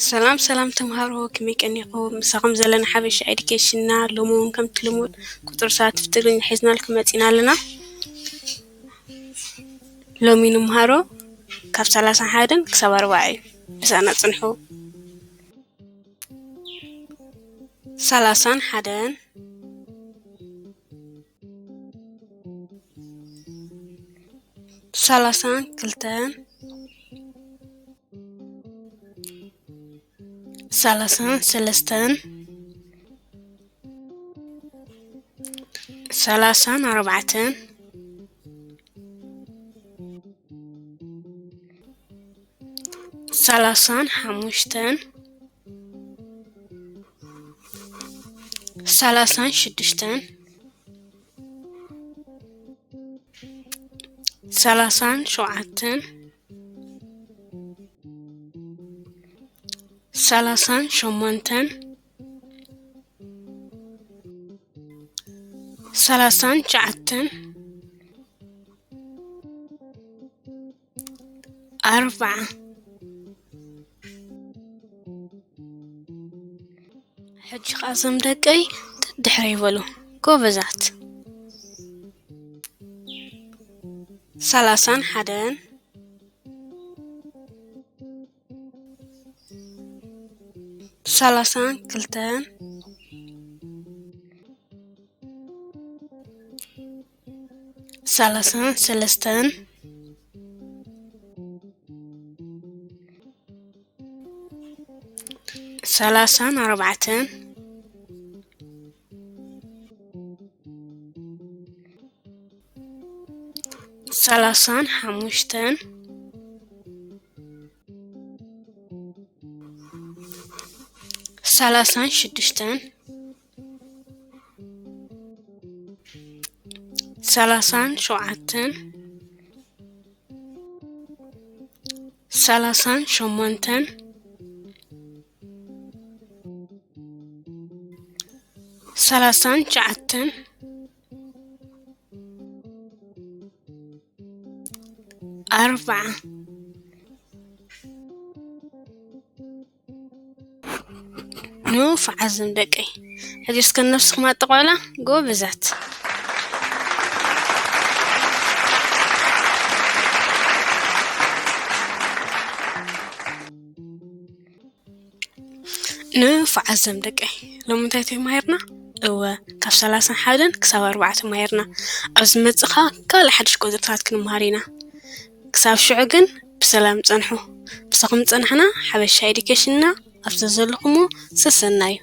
ሰላም ሰላም ተምሃሮ፣ ከመይ ቀኒኹም? ምሳኹም ዘለና ሓበሻ ኤዱኬሽንና። ሎሚ እውን ከምቲ ልሙድ ቁፅሪ ሰባት ብትግርኛ ሒዝናልኩም መፂና ኣለና። ሎሚ ንምሃሮ ካብ ሰላሳን ሓደን ክሳብ ኣርባዓ እዩ። ምሳና ፅንሑ። ሰላሳን ሓደን፣ ሰላሳን ክልተን፣ ሰላሳን ሰለስተን፣ ሰላሳን ኣርባዕተን፣ ሰላሳን ሓሙሽተን፣ ሰላሳን ሽዱሽተን፣ ሰላሳን ሸውዓተን፣ ሰላሳን ሸሞንተን፣ ሰላሳን ትሽዓተን፣ ኣርባዓ። ሕጂ ኸዓ እዞም ደቀይ ድሕረ ይበሉ፣ ጎበዛት። ሰላሳን ሓደን፣ ሰላሳን ክልተን፣ ሰላሳን ሰለስተን፣ ሰላሳን ኣርባዕተን፣ ሰላሳን ሓሙሽተን፣ ሰላሳን ሽዱሽተን፣ ሰላሳን ሸውዓተን፣ ሰላሳን ሸሞንተን፣ ሰላሳን ትሽዓተን፣ ኣርባዓ። ንፉዓት እዞም ደቀይ። ሕጂ እስከ ነብስኹም ኣጠቓቕላ፣ ጎበዛት። ንፉዓት እዞም ደቀይ። ሎሚ እንታይ ተማሂርና? እወ፣ ካብ ሰላሳን ሓደን ክሳብ ኣርባዓ ተማሂርና። ኣብ ዝመጽእ ኸኣ ካልእ ሓድሽ ቁጽርታት ክንመሃር ኢና። ክሳብ ሽዑ ግን ብሰላም ጸንሑ። ምሳኹም ዝጸናሕና ሓበሻ ኤዱኬሽንና፣ ኣብ ዘዘለኹሞ ሰሰናዩ።